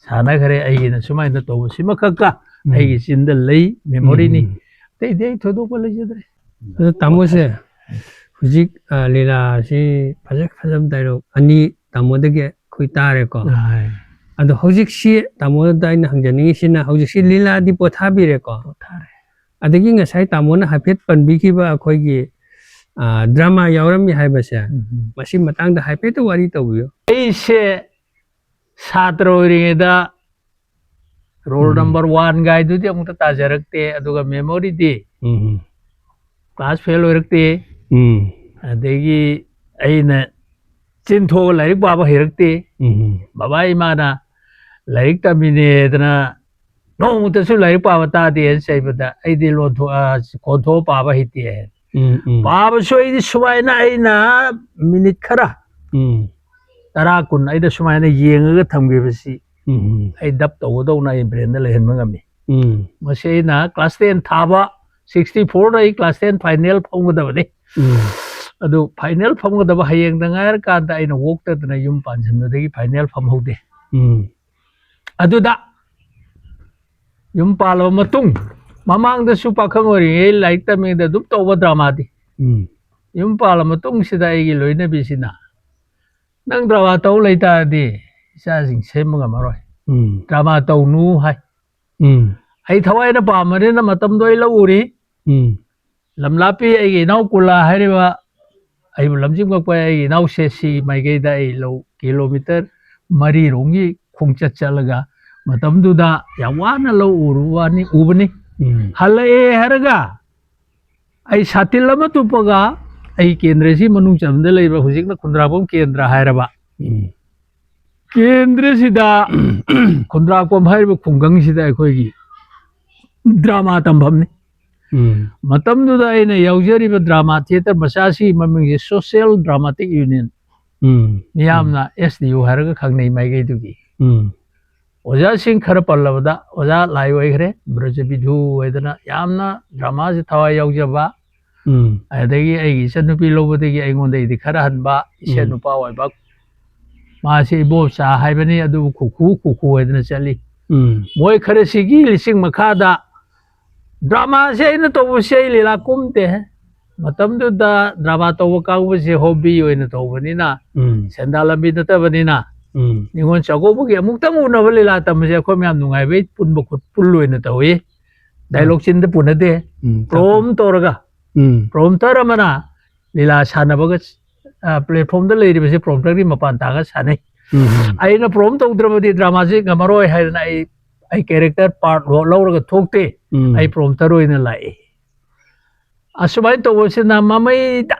ꯁꯥꯟꯅꯈ꯭ꯔꯦ꯫ ꯑꯩꯒꯤꯅ ꯁꯨꯃꯥꯏꯅ ꯇꯧꯕꯁꯤꯃꯈꯛꯀ ꯎꯝ꯫ ꯑꯩꯒꯤ ꯆꯤꯟꯗ ꯂꯩ, ꯃꯦꯃꯣꯔꯤꯅꯤ꯫ ꯎꯝ꯫ ꯑꯇꯩꯗꯤ ꯑꯩ ꯊꯣꯏꯗꯣꯛꯄ ꯂꯩꯖꯗ꯭ꯔꯦ꯫ ꯑꯗꯣ ꯇꯥꯃꯣꯁꯦ, ꯍꯧꯖꯤꯛ, ꯑ, ꯂꯤꯂꯥꯁꯤ ꯐꯖ ꯐꯖꯕ ꯗꯥꯏꯂꯣꯛ ꯑꯅꯤ ꯇꯥꯃꯣꯗꯒꯤ ꯑꯩꯈꯣꯏ ꯇꯥꯔꯦꯀꯣ꯫ ꯑꯥꯏ꯫ ꯑꯗꯣ ꯍꯧꯖꯤꯛꯁꯤ ꯇꯥꯃꯣꯗ ꯑꯩꯅ ꯍꯪꯖꯅꯤꯡꯉꯤꯁꯤꯅ, ꯍꯧꯖꯤꯛꯁꯤ ꯂꯤꯂꯥꯗꯤ ꯄꯣꯊꯥꯕꯤꯔꯦꯀꯣ꯫ ꯄꯣꯊꯥꯔꯦ꯫ ꯑꯗꯒꯤ ꯉꯁꯥꯏ ꯇꯥꯃꯣꯅ ꯍꯥꯏꯐꯦꯠ ꯄꯟꯕꯤꯈꯤꯕ ꯑꯩꯈꯣꯏꯒꯤ, ꯑ, ꯗ꯭ꯔꯃꯥ ꯌꯥꯎꯔꯝꯃꯤ ꯍꯥꯏꯕꯁꯦ, ꯎꯝ꯫ ꯃꯁꯤ ꯃꯇꯥꯡꯗ ꯍꯥꯏꯐꯦꯠꯇ ꯋꯥꯔꯤ ꯇꯧꯕꯤꯌꯨ꯫ ꯑꯩꯁꯦ ꯁꯥꯇ꯭ꯔ ꯑꯣꯏꯔꯤꯉꯩꯗ ꯔꯣꯜ ꯎꯝ꯫ ꯅꯝꯕꯔ ꯋꯥꯟ ꯒꯥꯏꯗꯨꯗꯤ ꯑꯃꯨꯛꯇ ꯇꯥꯖꯔꯛꯇꯦ, ꯑꯗꯨꯒ ꯃꯦꯃꯣꯔꯤꯗꯤ ꯎꯝ꯫ Class fail ꯑꯣꯏꯔꯛꯇꯦ꯫ ꯎꯝ꯫ ꯑꯗꯒꯤ ꯑꯩꯅ ꯆꯤꯟꯊꯣꯛꯑ ꯂꯥꯏꯔꯤꯛ ꯄꯥꯕ ꯍꯩꯔꯛꯇꯦ꯫ ꯎꯝ꯫ ꯕꯕꯥ ꯏꯃꯥꯅ ꯂꯥꯏꯔꯤꯛ ꯇꯝꯃꯤꯅꯦꯗꯅ ꯅꯣꯡꯃꯇꯁꯨ ꯂꯥꯏꯔꯤꯛ ꯄꯥꯕ ꯇꯥꯗꯦꯅ ꯆꯩꯕꯗ ꯑꯩꯗꯤ ꯂꯣꯟꯊꯣꯛ-, ꯑ, ꯈꯣꯟꯊꯣꯛꯑ ꯄꯥꯕ ꯍꯩꯇꯦ꯫ ꯎꯝ, ꯎꯝ꯫ ꯄꯥꯕꯁꯨ ꯑꯩꯗꯤ ꯁꯨꯃꯥꯏꯅ ꯑꯩꯅ ꯃꯤꯅꯤꯠ ꯈꯔ ꯎꯝ꯫ ꯇꯔꯥ ꯀꯨꯟ ꯑꯩꯅ ꯁꯨꯃꯥꯏꯅ ꯌꯦꯡꯉꯒ ꯊꯝꯈꯤꯕꯁꯤ ꯎꯝ, ꯎꯝ꯫ ꯑꯩ ꯗꯞ ꯇꯧꯕꯗꯧꯅ ꯑꯩ ꯕ꯭ꯔꯦꯟꯗ ꯂꯩꯍꯟꯕ ꯉꯝꯃꯤ꯫ ꯎꯝ꯫ ꯃꯁꯤ ꯑꯩꯅ ꯀ꯭ꯂꯥꯁ ꯇꯦꯟ ꯊꯥꯕ, ꯁꯤꯛꯁꯇꯤ ꯐꯣꯔꯗ ꯑꯩ ꯀ꯭ꯂꯥꯁ ꯇꯦꯟ ꯐꯥꯏꯅꯦꯜ ꯐꯝꯒꯗꯕꯅꯤ꯫ ꯎꯝ꯫ ꯑꯗꯨ ꯐꯥꯏꯅꯦꯜ ꯐꯝꯒꯗꯕ ꯍꯌꯦꯡꯗ ꯉꯥꯏꯔꯀꯥꯟꯗ ꯑꯩꯅ ꯋꯣꯛꯇꯗꯅ ꯌꯨꯝ ꯄꯥꯟꯁꯤꯟꯕꯗꯒꯤ ꯐꯥꯏꯅꯦꯜ ꯐꯝꯍꯧꯗꯦ꯫ ꯎꯝ꯫ ꯑꯗꯨꯗ ꯌꯨꯝ ꯄꯥꯜꯂꯕ ꯃꯇꯨꯡ, ꯃꯃꯥꯡꯗꯁꯨ ꯄꯥꯈꯪ ꯑꯣꯏꯔꯤꯉꯩ ꯂꯥꯏꯔꯤꯛ ꯇꯝꯃꯤꯉꯩꯗ ꯑꯗꯨꯝ ꯇꯧꯕ ꯗ꯭ꯔꯃꯥꯗꯤ꯫ ꯎꯝ꯫ ꯌꯨꯝ ꯄꯥꯜꯂ ꯃꯇꯨꯡꯁꯤꯗ ꯑꯩꯒꯤ ꯂꯣꯏꯅꯕꯤꯁꯤꯅ, "ꯅꯪ ꯗ꯭ꯔꯃꯥ ꯇꯧ ꯂꯩꯇꯥꯔꯗꯤ ꯏꯆꯥꯁꯤꯡ ꯁꯦꯝꯕ ꯉꯝꯃꯔꯣꯏ꯫ ꯎꯝ꯫ ꯗ꯭ꯔꯃꯥ ꯇꯧꯅꯨ" ꯍꯥꯏ꯫ ꯎꯝ꯫ ꯑꯩ ꯊꯋꯥꯏꯅ ꯄꯥꯝꯕꯅꯤꯅ ꯃꯇꯝꯗꯣ ꯑꯩ ꯂꯧ ꯎꯔꯤ꯫ ꯎꯝ꯫ ꯂꯝꯂꯥꯞꯄꯤ ꯑꯩꯒꯤ ꯏꯅꯥꯎ ꯀꯨꯂꯥ ꯍꯥꯏꯔꯤꯕ ꯑꯩꯕꯨ ꯂꯝꯖꯤꯡꯉꯛꯄ ꯑꯩꯒꯤ ꯏꯅꯥꯎꯁꯦ ꯁꯤ ꯃꯥꯏꯀꯩꯗ ꯑꯩ ꯂꯧ ꯀꯤꯂꯣꯃꯤꯇꯔ ꯃꯔꯤꯔꯣꯝꯒꯤ ꯈꯣꯡꯆꯠ ꯆꯠꯂꯒ ꯃꯇꯝꯗꯨꯗ ꯌꯥꯝ ꯋꯥꯅ ꯂꯧ ꯎꯔꯨꯕ ꯋꯥꯅꯤ, ꯎꯕꯅꯤ꯫ ꯎꯝ꯫ ꯍꯜꯂꯛꯑꯦ ꯍꯥꯏꯔꯒ ꯑꯩ ꯁꯥꯇꯤꯜ ꯑꯃ ꯇꯨꯞꯄꯒ ꯑꯩ ꯀꯦꯟꯗ꯭ꯔꯁꯤ ꯃꯅꯨꯡ ꯆꯟꯕꯗ ꯂꯩꯕ, ꯍꯧꯖꯤꯛꯅ ꯈꯨꯟꯗ꯭ꯔꯥꯛꯄꯝ ꯀꯦꯟꯗ꯭ꯔ ꯍꯥꯏꯔꯕ꯫ ꯎꯝ ꯀꯦꯟꯗ꯭ꯔꯁꯤꯗ ꯈꯨꯟꯗ꯭ꯔꯥꯛꯄꯝ ꯍꯥꯏꯔꯤꯕ ꯈꯨꯡꯒꯪꯁꯤꯗ ꯑꯩꯈꯣꯏꯒꯤ ꯗ꯭ꯔꯥꯃꯥ ꯇꯝꯐꯝꯅꯤ꯫ ꯎꯝ ꯃꯇꯝꯗꯨꯗ ꯑꯩꯅ ꯌꯥꯎꯖꯔꯤꯕ ꯗ꯭ꯔꯥꯃꯥ ꯊꯤꯌꯦꯇꯔ ꯃꯆꯥꯁꯤꯒꯤ ꯃꯃꯤꯡꯁꯦ Social Dramatic Union, ꯎꯝ ꯃꯤꯌꯥꯝꯅ S D U ꯍꯥꯏꯔꯒ ꯈꯪꯅꯩ ꯃꯥꯏꯀꯩꯗꯨꯒꯤ꯫ ꯎꯝ ꯑꯣꯖꯥꯁꯤꯡ ꯈꯔ ꯄꯜꯂꯕꯗ ꯑꯣꯖꯥ ꯂꯥꯏ ꯑꯣꯏꯈ꯭ꯔꯦ, ꯕ꯭ꯔꯖꯕꯤꯙꯨ ꯍꯥꯏꯗꯅ ꯌꯥꯝꯅ ꯗ꯭ꯔꯃꯥꯁꯤ ꯊꯋꯥꯏ ꯌꯥꯎꯖꯕ, ꯎꯝ ꯑꯗꯒꯤ ꯑꯩꯒꯤ ꯏꯆꯟꯅꯨꯄꯤ ꯂꯧꯕꯗꯒꯤ ꯑꯩꯉꯣꯟꯗꯩꯗꯤ ꯈꯔ ꯍꯟꯕ ꯏꯁꯦꯠ ꯎꯝ꯫ ꯅꯨꯄꯥ ꯑꯣꯏꯕ, ꯃꯥꯁꯤ ꯏꯕꯣꯆꯥ ꯍꯥꯏꯕꯅꯤ, ꯑꯗꯨꯕꯨ ꯈꯨꯈꯨ ꯈꯨꯈꯨ ꯍꯥꯏꯗꯅ ꯆꯠꯂꯤ꯫ ꯎꯝ ꯃꯣꯏ ꯈꯔꯁꯤꯒꯤ ꯂꯤꯁꯤꯡ ꯃꯈꯥꯗ ꯗ꯭ꯔꯃꯥꯁꯦ ꯑꯩꯅ ꯇꯧꯕꯁꯦ ꯑꯩ ꯂꯤꯂꯥ ꯀꯨꯝꯗꯦ꯫ ꯃꯇꯝꯗꯨꯗ ꯗ꯭ꯔꯃꯥ ꯇꯧꯕ ꯀꯥꯡꯕꯨꯁꯦ ꯍꯣꯕꯤ ꯑꯣꯏꯅ ꯇꯧꯕꯅꯤꯅ, ꯎꯝ ꯁꯦꯟꯗꯥꯟ ꯂꯝꯕꯤ ꯅꯠꯇꯕꯅꯤꯅ, ꯎꯝ ꯅꯤꯉꯣꯜ ꯆꯥꯛꯀꯧꯕꯒꯤ ꯑꯃꯨꯛꯇꯪ ꯎꯅꯕ ꯂꯤꯂꯥ ꯇꯝꯕꯁꯦ ꯑꯩꯈꯣꯏ ꯃꯌꯥꯝ ꯅꯨꯡꯉꯥꯏꯕꯩ ꯄꯨꯟꯕ ꯈꯨꯠ ꯄꯨꯜ ꯑꯣꯏꯅ ꯇꯧꯏ꯫ ꯗꯥꯏꯂꯣꯛ ꯆꯤꯟꯗ ꯄꯨꯅꯗꯦ꯫ ꯎꯝ ꯄ꯭ꯔꯣꯝ ꯇꯧꯔꯒ, ꯎꯝ ꯄ꯭ꯔꯣꯝꯇꯔ ꯑꯃꯅ ꯂꯤꯂꯥ ꯁꯥꯟꯅꯕꯒ, ꯄ꯭ꯂꯦꯠꯐꯣꯝꯗ ꯂꯩꯔꯤꯕꯁꯤ ꯄ꯭ꯔꯣꯝꯇꯔꯒꯤ ꯃꯄꯥꯟ ꯇꯥꯒ ꯁꯥꯟꯅꯩ꯫ ꯎꯝ ꯑꯩꯅ ꯄ꯭ꯔꯣꯝ ꯇꯧꯗ꯭ꯔꯕꯗꯤ ꯗ꯭ꯔꯃꯥꯁꯤ ꯉꯝꯃꯔꯣꯏ ꯍꯥꯏꯗꯅ ꯑꯩ ꯑꯩ ꯀꯦꯔꯦꯛꯇꯔ ꯄꯥꯔꯠ ꯂꯧꯔꯒ ꯊꯣꯛꯇꯦ꯫ ꯎꯝ ꯑꯩ ꯄ꯭ꯔꯣꯝꯇꯔ ꯑꯣꯏꯅ ꯂꯥꯛꯏ꯫ ꯑꯁꯨꯃꯥꯏꯅ ꯇꯧꯕꯁꯤꯅ ꯃꯃꯩꯗ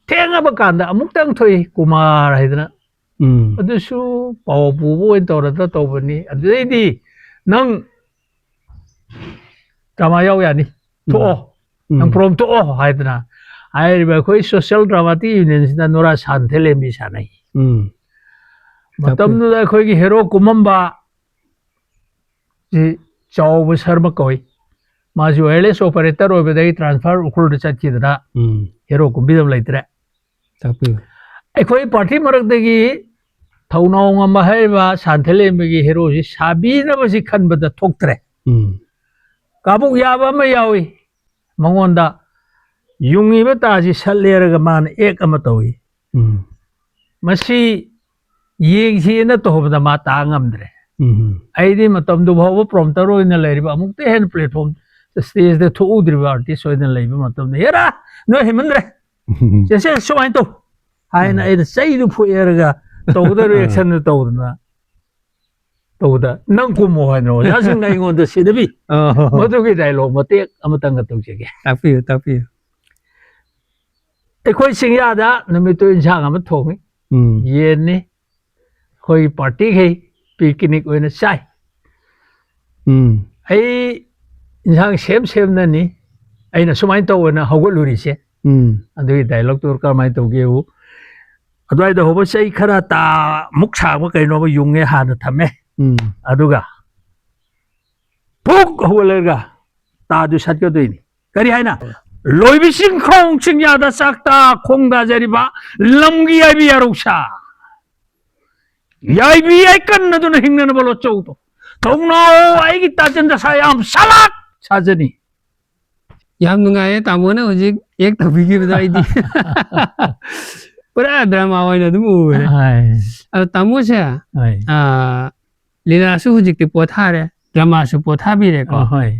ꯊꯦꯡꯉꯕ ꯀꯥꯟꯗ ꯑꯃꯨꯛꯇꯪ ꯊꯣꯛꯏ ꯀꯨꯃꯥꯔ ꯍꯥꯏꯗꯅ꯫ ꯎꯝ ꯑꯗꯨꯁꯨ ꯄꯥꯎ ꯄꯨꯕ ꯑꯣꯏꯅ ꯇꯧꯔꯗ꯭ꯔꯥ ꯇꯧꯕꯅꯤ꯫ ꯑꯗꯨꯗꯩꯗꯤ ꯅꯪ ꯗ꯭ꯔꯃꯥ ꯌꯥꯎ ꯌꯥꯅꯤ, ꯊꯣꯛꯑꯣ, ꯅꯪ ꯎꯝ ꯄ꯭ꯔꯣꯝ ꯊꯣꯛꯑꯣ ꯍꯥꯏꯗꯅ ꯍꯥꯏꯔꯤꯕ ꯑꯩꯈꯣꯏ Social Dramatic Unionꯁꯤꯗ ꯅꯨꯔꯥ ꯁꯥꯟꯊꯦꯂꯦꯝꯕꯤ ꯁꯥꯟꯅꯩ꯫ ꯎꯝ ꯃꯇꯝꯗꯨꯗ ꯑꯩꯈꯣꯏꯒꯤ ꯍꯦꯔꯣ ꯀꯨꯝꯃꯝꯕ ꯁꯤ ꯆꯥꯎꯕ ꯁꯔꯃ ꯀꯧꯏ꯫ ꯃꯥꯁꯤ wireless operator ꯑꯣꯏꯕꯗꯒꯤ transfer ꯎꯈ꯭ꯔꯨꯜꯗ ꯆꯠꯈꯤꯗꯅ ꯎꯝ ꯍꯦꯔꯣ ꯀꯨꯝꯕꯤꯗꯕ ꯂꯩꯇ꯭ꯔꯦ꯫ ꯇꯥꯛꯄꯤꯌꯨ꯫ ꯑꯩꯈꯣꯏ ꯄꯥꯔꯇꯤ ꯃꯔꯛꯇꯒꯤ ꯊꯧꯅꯥꯎ ꯉꯝꯕ ꯍꯥꯏꯔꯤꯕ ꯁꯥꯟꯊꯦꯂꯦꯝꯕꯒꯤ ꯍꯦꯔꯣꯁꯤ ꯁꯥꯕꯤꯅꯕꯁꯤ ꯈꯟꯕꯗ ꯊꯣꯛꯇ꯭ꯔꯦ꯫ ꯎꯝ ꯀꯥꯕꯨꯛ ꯌꯥꯕ ꯑꯃ ꯌꯥꯎꯏ꯫ ꯃꯉꯣꯟꯗ ꯌꯨꯡꯉꯤꯕ ꯇꯥꯁꯤ ꯁꯠꯂꯦꯔꯒ ꯃꯥꯅ ꯑꯦꯛ ꯑꯃ ꯇꯧꯏ꯫ ꯎꯝ ꯃꯁꯤ ꯌꯦꯡꯁꯤꯅ ꯇꯧꯕꯗ ꯃꯥ ꯇꯥ ꯉꯝꯗ꯭ꯔꯦ꯫ ꯎꯝ ꯑꯩꯗꯤ ꯃꯇꯝꯗꯨ ꯐꯥꯎꯕ ꯄ꯭ꯔꯣꯝꯇꯔ ꯑꯣꯏꯅ ꯂꯩꯔꯤꯕ, ꯑꯃꯨꯛꯇ ꯍꯦꯟꯅ ꯄ꯭ꯂꯦꯠꯐꯣꯝ ꯁ꯭ꯇꯦꯖꯇ ꯊꯣꯛꯎꯗ꯭ꯔꯤꯕ ꯑꯥꯔꯇꯤꯁ ꯑꯣꯏꯅ ꯂꯩꯕ ꯃꯇꯝꯗ, "ꯍꯦꯔꯥ, ꯅꯣꯏ ꯍꯦꯟꯃꯟꯗ꯭ꯔꯦ, ꯆꯦꯁꯦ ꯁꯨꯃꯥꯏꯅ ꯇꯧ" ꯍꯥꯏꯅ ꯑꯩꯅ ꯆꯩꯗꯨ ꯐꯨꯑꯦꯔꯒ ꯇꯧꯒꯗꯧꯔꯤꯕ ꯑꯥ꯫ ꯑꯦꯛꯁꯟꯗꯨ ꯇꯧꯗꯅ ꯇꯧꯕꯗ, "ꯅꯪ ꯀꯨꯝꯃꯣ ꯍꯥꯏꯗꯅ ꯑꯣꯖꯥꯁꯤꯡꯅ ꯑꯩꯉꯣꯟꯗ ꯁꯤꯟꯅꯕꯤ"꯫ ꯑꯣ꯫ ꯃꯗꯨꯒꯤ ꯗꯥꯏꯂꯣꯛ ꯃꯇꯦꯛ ꯑꯃꯇꯪꯒ ꯇꯧꯖꯒꯦ꯫ ꯇꯥꯛꯄꯤꯌꯨ, ꯇꯥꯛꯄꯤꯌꯨ꯫ ꯑꯩꯈꯣꯏ ꯆꯤꯡꯌꯥꯗ ꯅꯨꯃꯤꯠꯇꯨ ꯏꯟꯁꯥꯡ ꯑꯃ ꯊꯣꯡꯉꯤ꯫ ꯎꯝ꯫ ꯌꯦꯟꯅꯤ꯫ ꯑꯩꯈꯣꯏ ꯄꯥꯔꯇꯤꯈꯩ ꯄꯤꯛꯅꯤꯛ ꯑꯣꯏꯅ ꯆꯥꯏ꯫ ꯎꯝ꯫ ꯑꯩ ꯏꯟꯁꯥꯡ ꯁꯦꯝ ꯁꯦꯝꯅꯅꯤ ꯑꯩꯅ ꯁꯨꯃꯥꯏꯅ ꯇꯧꯑꯣꯅ ꯍꯧꯒꯠꯂꯨꯔꯤꯁꯦ꯫ ꯎꯝ꯫ ꯑꯗꯨꯒꯤ ꯗꯥꯏꯂꯣꯛꯇꯨ ꯀꯔꯝꯍꯥꯏꯅ ꯇꯧꯒꯦꯕꯨ, ꯑꯗꯨꯋꯥꯏꯗ ꯍꯧꯕ ꯆꯩ ꯈꯔ ꯇꯥ ꯃꯨꯛ ꯁꯥꯡꯕ ꯀꯩꯅꯣꯝꯃ ꯌꯨꯡꯉꯦ, ꯍꯥꯟꯅ ꯊꯝꯃꯦ꯫ ꯎꯝ꯫ ꯑꯗꯨꯒ ꯐꯨꯛ ꯍꯧꯒꯠꯂꯒ ꯇꯥꯗꯨ ꯁꯠꯀꯗꯣꯏꯅꯤ꯫ ꯀꯔꯤ ꯍꯥꯏꯅ? "ꯂꯣꯏꯕꯤ ꯆꯤꯡꯈꯣꯡ ꯆꯤꯡꯌꯥꯗ ꯆꯥꯛꯇꯥ ꯈꯣꯡꯗꯥꯖꯔꯤꯕ ꯂꯝꯒꯤ ꯌꯥꯏꯕꯤ ꯌꯥꯔꯧꯁꯥ, ꯌꯥꯏꯕꯤ ꯌꯥꯏꯀꯟꯅꯗꯨꯅ ꯍꯤꯡꯅꯅꯕ ꯂꯣꯠꯆꯧꯗꯣ, ꯊꯧꯅꯥꯑꯣ ꯑꯩꯒꯤ ꯇꯥꯆꯦꯟ ꯗꯁꯥ ꯌꯥꯝ ꯁꯂꯥꯛ ꯁꯥꯖꯅꯤ"꯫ ꯌꯥꯝ ꯅꯨꯡꯉꯥꯏꯌꯦ ꯇꯥꯃꯣꯅ ꯍꯧꯖꯤꯛ ꯑꯦꯛ ꯇꯧꯕꯤꯈꯤꯕꯗꯣ, ꯑꯩꯗꯤ ꯄꯨꯔꯥ ꯗ꯭ꯔꯃꯥ ꯑꯣꯏꯅ ꯑꯗꯨꯝ ꯎꯔꯦ꯫ ꯍꯣꯏ꯫ ꯑꯗꯣ ꯇꯥꯃꯣꯁꯦ, ꯍꯣꯏ꯫ ꯑꯥ, ꯂꯤꯂꯥꯁꯨ ꯍꯧꯖꯤꯛꯇꯤ ꯄꯣꯊꯥꯔꯦ, ꯗ꯭ꯔꯃꯥꯁꯨ ꯄꯣꯊꯥꯕꯤꯔꯦꯀꯣ꯫ ꯑ, ꯍꯣꯏ꯫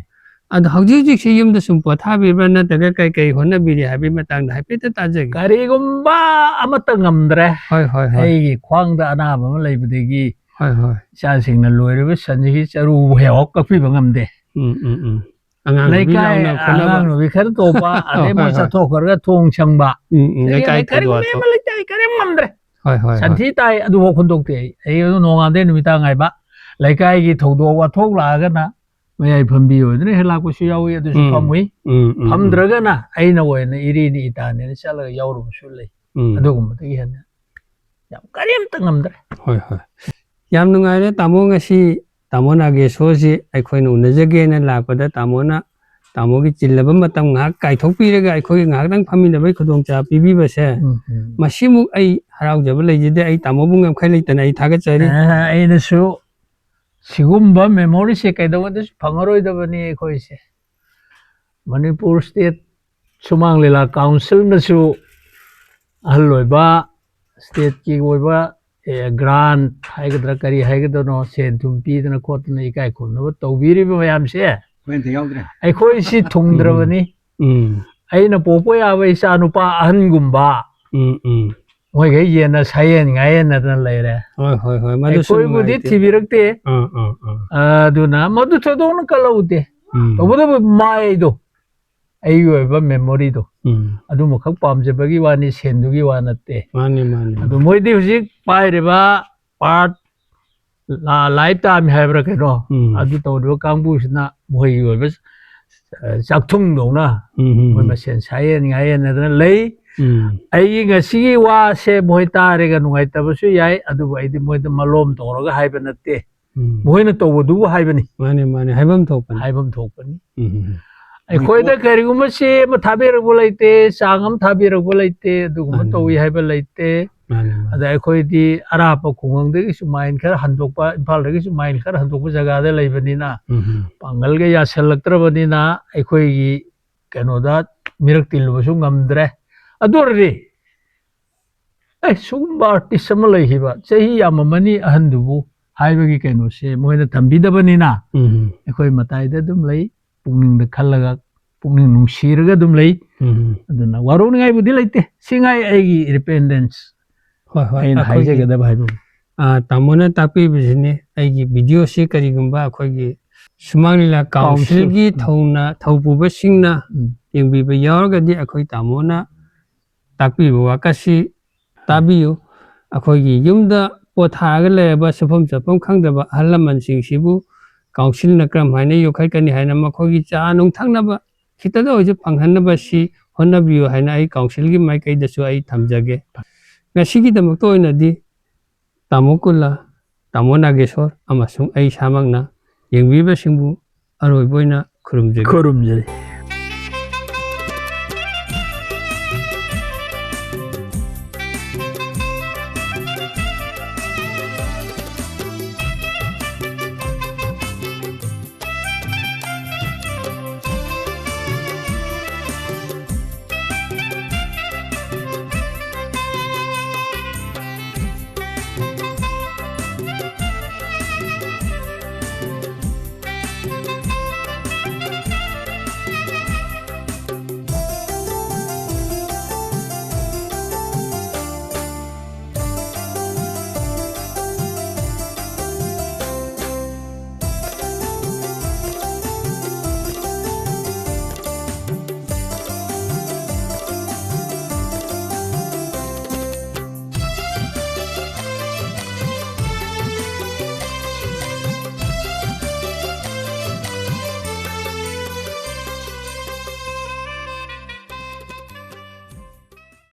ꯑꯗꯣ ꯍꯧꯖꯤꯛ ꯍꯧꯖꯤꯛꯁꯦ ꯌꯨꯝꯗ ꯁꯨꯝ ꯄꯣꯊꯥꯕꯤꯕ꯭ꯔꯥ, ꯅꯠꯇ꯭ꯔꯒ ꯀꯩ ꯀꯩ ꯍꯣꯠꯅꯕꯤꯔꯤ ꯍꯥꯏꯕꯒꯤ ꯃꯇꯥꯡꯗ ꯍꯥꯏꯐꯦꯠꯇ ꯇꯥꯖꯒꯦ꯫ ꯀꯔꯤꯒꯨꯝꯕ ꯑꯃꯠꯇ ꯉꯝꯗ꯭ꯔꯦ꯫ ꯍꯣꯏ, ꯍꯣꯏ, ꯍꯣꯏ꯫ ꯑꯩꯒꯤ ꯈ꯭ꯋꯥꯡꯗ ꯑꯅꯥꯕ ꯑꯃ ꯂꯩꯕꯗꯒꯤ ꯍꯣꯏ, ꯍꯣꯏ꯫ ꯏꯆꯥꯁꯤꯡꯅ ꯂꯣꯏꯔꯤꯕ ꯁꯟꯁꯤꯒꯤ ꯆꯔꯨ ꯍꯦꯛ ꯀꯛꯄꯤꯕ ꯉꯝꯗꯦ꯫ ꯎꯝ, ꯎꯝ, ꯎꯝ꯫ ꯑꯉꯥꯡ ꯅꯨꯄꯤ ꯂꯩꯀꯥꯏ ꯌꯥꯎꯅ ꯈꯣꯠꯅꯕ꯫ ꯑꯉꯥꯡ ꯅꯨꯄꯤ ꯈꯔ ꯇꯣꯛꯄ, ꯑꯗꯩ ꯍꯣꯏ, ꯃꯣꯏ ꯍꯣꯏ꯫ ꯆꯠꯊꯣꯛꯈ꯭ꯔꯒ ꯊꯣꯡ ꯁꯪꯕ꯫ ꯎꯝ, ꯎꯝ, ꯁꯤꯗꯒꯤ ꯂꯩꯀꯥꯏ ꯑꯩ ꯀꯔꯤꯒꯨꯝꯕ ꯊꯧꯗꯣꯛ ꯑꯃ ꯋꯥꯊꯣꯛ꯫ ꯂꯩꯇꯦ, ꯑꯩ ꯀꯔꯤꯝ ꯉꯝꯗ꯭ꯔꯦ꯫ ꯍꯣꯏ, ꯍꯣꯏ, ꯍꯣꯏ꯫ ꯁꯟꯊꯤ ꯇꯥꯏ, ꯑꯗꯨꯐꯥꯎ ꯍꯨꯟꯗꯣꯛꯇꯦ ꯑꯩ꯫ ꯑꯩ ꯑꯗꯨꯝ ꯅꯣꯡꯉꯥꯟꯗꯩ ꯅꯨꯃꯤꯠ ꯇꯥ ꯉꯥꯏꯕ꯫ ꯂꯩꯀꯥꯏꯒꯤ ꯊꯧꯗꯣꯛ ꯋꯥꯊꯣꯛ ꯂꯥꯛꯑꯒꯅ ꯃꯌꯥꯏ ꯐꯝꯕꯤ ꯑꯣꯏꯗꯅ ꯍꯦꯛ ꯂꯥꯛꯄꯁꯨ ꯌꯥꯎꯏ, ꯑꯗꯨꯁꯨ ꯎꯝ꯫ ꯐꯝꯃꯨꯏ꯫ ꯎꯝ, ꯎꯝ, ꯎꯝ꯫ ꯐꯝꯗ꯭ꯔꯒꯅ ꯑꯩꯅ ꯑꯣꯏꯅ ꯏꯔꯤꯅꯤ ꯏꯇꯥꯅꯦꯅ ꯆꯠꯂꯒ ꯌꯥꯎꯔꯨꯕꯁꯨ ꯂꯩ꯫ ꯎꯝ꯫ ꯑꯗꯨꯒꯨꯝꯕꯗꯒꯤ ꯍꯦꯟꯅ ꯌꯥꯝ ꯀꯔꯤꯝꯇ ꯉꯝꯗ꯭ꯔꯦ꯫ ꯍꯣꯏ, ꯍꯣꯏ꯫ ꯌꯥꯝ ꯅꯨꯡꯉꯥꯏꯔꯦ ꯇꯥꯃꯣ, ꯉꯁꯤ ꯇꯥꯃꯣ ꯅꯥꯒꯦꯁꯣꯔꯁꯤ ꯑꯩꯈꯣꯏꯅ ꯎꯅꯖꯒꯦꯅ ꯂꯥꯛꯄꯗ ꯇꯥꯃꯣꯅ, ꯇꯥꯃꯣꯒꯤ ꯆꯤꯜꯂꯕ ꯃꯇꯝ ꯉꯥꯏꯍꯥꯛ ꯀꯥꯏꯊꯣꯛꯄꯤꯔꯒ ꯑꯩꯈꯣꯏꯒꯤ ꯉꯥꯏꯍꯥꯛꯇꯪ ꯐꯝꯃꯤꯟꯅꯕꯒꯤ ꯈꯨꯗꯣꯡꯆꯥꯕ ꯄꯤꯕꯤꯕꯁꯦ, ꯎꯝ, ꯎꯝ꯫ ꯃꯁꯤꯃꯨꯛ ꯑꯩ ꯍꯔꯥꯎꯖꯕ ꯂꯩꯖꯗꯦ꯫ ꯑꯩ ꯇꯥꯃꯣꯕꯨ ꯉꯝꯈꯩ ꯂꯩꯇꯅ ꯑꯩ ꯊꯥꯒꯠꯆꯔꯤ꯫ ꯑ, ꯑꯩꯅꯁꯨ ꯁꯤꯒꯨꯝꯕ memoryꯁꯦ ꯀꯩꯗꯧꯕꯗꯁꯨ ꯐꯪꯉꯔꯣꯏꯗꯕꯅꯤ ꯑꯩꯈꯣꯏꯁꯦ꯫ ꯃꯅꯤꯄꯨꯔ State ꯁꯨꯃꯥꯡ ꯂꯤꯂꯥ Councilꯅꯁꯨ ꯑꯍꯜ ꯑꯣꯏꯕ stateꯀꯤ ꯑꯣꯏꯕ, ꯑꯦ, grant ꯍꯥꯏꯒꯗ꯭ꯔꯥ ꯀꯔꯤ ꯍꯥꯏꯒꯗꯣꯏꯅꯣ, ꯁꯦꯟ ꯊꯨꯝ ꯄꯤꯗꯅ ꯈꯣꯠꯇꯅ ꯏꯀꯥꯏ ꯈꯨꯝꯅꯕ ꯇꯧꯕꯤꯔꯤꯕ ꯃꯌꯥꯝꯁꯦ ꯑꯩꯈꯣꯏ ꯑꯝꯇ ꯌꯥꯎꯗ꯭ꯔꯦ꯫ ꯑꯩꯈꯣꯏꯁꯤ ꯊꯨꯡꯗ꯭ꯔꯕꯅꯤ꯫ ꯎꯝ꯫ ꯑꯩꯅ ꯄꯣꯛꯄ ꯌꯥꯕ ꯏꯆꯥ ꯅꯨꯄꯥ ꯑꯍꯟꯒꯨꯝꯕ ꯎꯝ, ꯎꯝ꯫ ꯃꯣꯏꯈꯩ ꯌꯦꯟꯅ ꯁꯥꯌꯦꯟ ꯉꯥꯌꯦꯟꯅꯗꯅ ꯂꯩꯔꯦ꯫ ꯍꯣꯏ ꯍꯣꯏ ꯍꯣꯏ ꯃꯗꯨꯁꯨ ꯑꯩꯈꯣꯏꯕꯨꯗꯤ ꯅꯨꯡꯉꯥꯏꯇꯦ꯫ ꯊꯤꯕꯤꯔꯛꯇꯦ꯫ ꯑꯥ ꯑꯥ ꯑꯥ ꯑꯗꯨꯅ ꯃꯗꯨ ꯊꯣꯏꯗꯣꯛꯅ ꯀꯜꯍꯧꯗꯦ꯫ ꯎꯝ. ꯇꯧꯕꯇꯕꯨ ꯃꯥꯏꯗꯣ ꯑꯩꯒꯤ ꯑꯣꯏꯕ ꯃꯦꯃꯣꯔꯤꯗꯣ ꯎꯝ. ꯑꯗꯨꯃꯈꯛ ꯄꯥꯝꯖꯕꯒꯤ ꯋꯥꯅꯤ, ꯁꯦꯟꯗꯨꯒꯤ ꯋꯥ ꯅꯠꯇꯦ꯫ ꯃꯥꯅꯤ ꯃꯥꯅꯤ. ꯑꯗꯨ ꯃꯣꯏꯗꯤ ꯍꯧꯖꯤꯛ ꯄꯥꯏꯔꯤꯕ ꯄꯥꯔꯠ ꯂꯥꯏꯐ ꯇꯥꯏꯝ ꯍꯥꯏꯕ꯭ꯔꯥ ꯀꯩꯅꯣ, ꯎꯝ. ꯑꯗꯨ ꯇꯧꯔꯤꯕ ꯀꯥꯡꯕꯨꯁꯤꯅ ꯃꯣꯏꯒꯤ ꯑꯣꯏꯕ ꯑ, ꯆꯥꯛꯊꯨꯡꯗꯧꯅ ꯎꯝ, ꯎꯝ, ꯃꯣꯏ ꯎꯝ. ꯃꯁꯦꯟ ꯁꯥꯌꯦꯟ ꯉꯥꯌꯦꯟꯅꯗꯅ ꯂꯩ꯫ ꯎꯝ. ꯑꯩꯒꯤ ꯉꯁꯤꯒꯤ ꯋꯥꯁꯦ ꯃꯣꯏ ꯇꯥꯔꯒ ꯅꯨꯡꯉꯥꯏꯇꯕꯁꯨ ꯌꯥꯏ, ꯑꯗꯨꯕꯨ ꯑꯩꯗꯤ ꯃꯣꯏꯗ ꯃꯂꯣꯝ ꯇꯧꯔꯒ ꯍꯥꯏꯕ ꯅꯠꯇꯦ꯫ ꯎꯝ. ꯃꯣꯏꯅ ꯇꯧꯕꯗꯨꯕꯨ ꯍꯥꯏꯕꯅꯤ꯫ ꯃꯥꯅꯤ ꯃꯥꯅꯤ, ꯍꯥꯏꯐꯝ ꯊꯣꯛꯄꯅꯤ. ꯍꯥꯏꯐꯝ ꯊꯣꯛꯄꯅꯤ꯫ ꯎꯝ, ꯎꯝ, ꯎꯝ. ꯑꯩꯈꯣꯏꯗ ꯀꯔꯤꯒꯨꯝꯕ ꯆꯦ ꯑꯃ ꯊꯥꯕꯤꯔꯛꯄ ꯂꯩꯇꯦ, ꯆꯥꯡ ꯑꯃ ꯊꯥꯕꯤꯔꯛꯄ ꯂꯩꯇꯦ, ꯑꯗꯨꯒꯨꯝꯕ ꯃꯥꯅꯤ. ꯇꯧꯏ ꯍꯥꯏꯕ ꯂꯩꯇꯦ꯫ ꯃꯥꯅꯤ ꯃꯥꯅꯤ. ꯑꯗ ꯑꯩꯈꯣꯏꯗꯤ ꯑꯔꯥꯞꯄ ꯈꯨꯡꯒꯪꯗꯒꯤꯁꯨ ꯃꯥꯏꯜ ꯈꯔ ꯍꯟꯗꯣꯛꯄ, ꯏꯝꯐꯥꯜꯗꯒꯤꯁꯨ ꯃꯥꯏꯜ ꯈꯔ ꯍꯟꯗꯣꯛꯄ ꯖꯒꯥꯗ ꯂꯩꯕꯅꯤꯅ ꯎꯝ, ꯎꯝ. ꯄꯥꯡꯒꯜꯒ ꯌꯥꯁꯜꯂꯛꯇ꯭ꯔꯕꯅꯤꯅ ꯑꯩꯈꯣꯏꯒꯤ ꯀꯩꯅꯣꯗ ꯃꯤꯔꯛ ꯇꯤꯜꯂꯨꯕꯁꯨ ꯉꯝꯗ꯭ꯔꯦ꯫ ꯑꯗꯨ ꯑꯣꯏꯔꯗꯤ ꯑꯦ, ꯁꯨꯒꯨꯝꯕ ꯑꯥꯔꯇꯤꯁ ꯑꯃ ꯂꯩꯈꯤꯕ, ꯆꯍꯤ ꯌꯥꯝꯃꯝꯃꯅꯤ ꯑꯍꯟꯗꯨꯕꯨ ꯍꯥꯏꯕꯒꯤ ꯀꯩꯅꯣꯁꯦ ꯃꯣꯏꯅ ꯊꯝꯕꯤꯗꯕꯅꯤꯅ ꯎꯝ. ꯑꯩꯈꯣꯏ ꯃꯇꯥꯏꯗ ꯑꯗꯨꯝ ꯂꯩ, ꯄꯨꯛꯅꯤꯡꯗ ꯈꯜꯂꯒ ꯄꯨꯛꯅꯤꯡ ꯅꯨꯡꯁꯤꯔꯒ ꯑꯗꯨꯝ ꯂꯩ꯫ ꯎꯝ. ꯑꯗꯨꯅ ꯋꯥꯔꯧꯅꯤꯡꯉꯥꯏꯕꯨꯗꯤ ꯂꯩꯇꯦ꯫ ꯁꯤ ꯉꯥꯏ ꯑꯩꯒꯤ ꯏꯟꯗꯤꯄꯦꯟꯗꯦꯟꯁ ꯍꯣꯏ ꯍꯣꯏ, ꯑꯩꯅ ꯑꯩꯈꯣꯏꯒꯤ, ꯍꯥꯏꯖꯒꯗꯕ ꯍꯥꯏꯕꯕꯨ꯫ ꯑꯥ, ꯇꯥꯃꯣꯅ ꯇꯥꯛꯄꯤꯕꯁꯤꯅꯤ ꯑꯩꯒꯤ ꯚꯤꯗꯤꯑꯣꯁꯤ ꯀꯔꯤꯒꯨꯝꯕ ꯑꯩꯈꯣꯏꯒꯤ ꯁꯨꯃꯥꯡ ꯂꯤꯂꯥ ꯀꯥꯎꯟꯁꯤꯜ. ꯀꯥꯎꯟꯁꯤꯜꯒꯤ ꯊꯧꯅ ꯊꯧꯄꯨꯕꯁꯤꯡꯅ ꯎꯝ. ꯌꯦꯡꯕꯤꯕ ꯌꯥꯎꯔꯒꯗꯤ ꯑꯩꯈꯣꯏ ꯇꯥꯃꯣꯅ ꯇꯥꯛꯄꯤꯕ ꯋꯥꯀꯠꯁꯤ ꯇꯥꯕꯤꯌꯨ꯫ ꯑꯩꯈꯣꯏꯒꯤ ꯌꯨꯝꯗ ꯄꯣꯊꯥꯔꯒ ꯂꯩꯔꯕ ꯁꯨꯐꯝ ꯆꯠꯐꯝ ꯈꯪꯗꯕ ꯑꯍꯜ ꯂꯃꯟꯁꯤꯡꯁꯤꯕꯨ ꯀꯥꯎꯟꯁꯤꯜꯅ ꯀꯔꯝ ꯍꯥꯏꯅ ꯌꯣꯛꯈꯠꯀꯅꯤ ꯍꯥꯏꯅ ꯃꯈꯣꯏꯒꯤ ꯆꯥ ꯅꯨꯡ ꯊꯛꯅꯕ ꯈꯤꯇꯗ ꯑꯣꯏꯔꯁꯨ ꯐꯪꯍꯟꯅꯕ ꯁꯤ ꯍꯣꯠꯅꯕꯤꯌꯨ ꯍꯥꯏꯅ ꯑꯩ ꯀꯥꯎꯟꯁꯤꯜꯒꯤ ꯃꯥꯏꯀꯩꯗꯁꯨ ꯑꯩ ꯊꯝꯖꯒꯦ꯫ ꯉꯁꯤꯒꯤꯗꯃꯛꯇ ꯑꯣꯏꯅꯗꯤ ꯇꯥꯃꯣ ꯀꯨꯂꯥ, ꯇꯥꯃꯣ ꯅꯥꯒꯦꯁꯣꯔ ꯑꯃꯁꯨꯡ ꯑꯩ ꯏꯁꯥꯃꯛꯅ ꯌꯦꯡꯕꯤꯕꯁꯤꯡꯕꯨ ꯑꯔꯣꯏꯕ ꯑꯣꯏꯅ ꯈꯨꯔꯨꯝꯖꯒꯦ꯫ ꯈꯨꯔꯨꯝꯖꯔꯤ꯫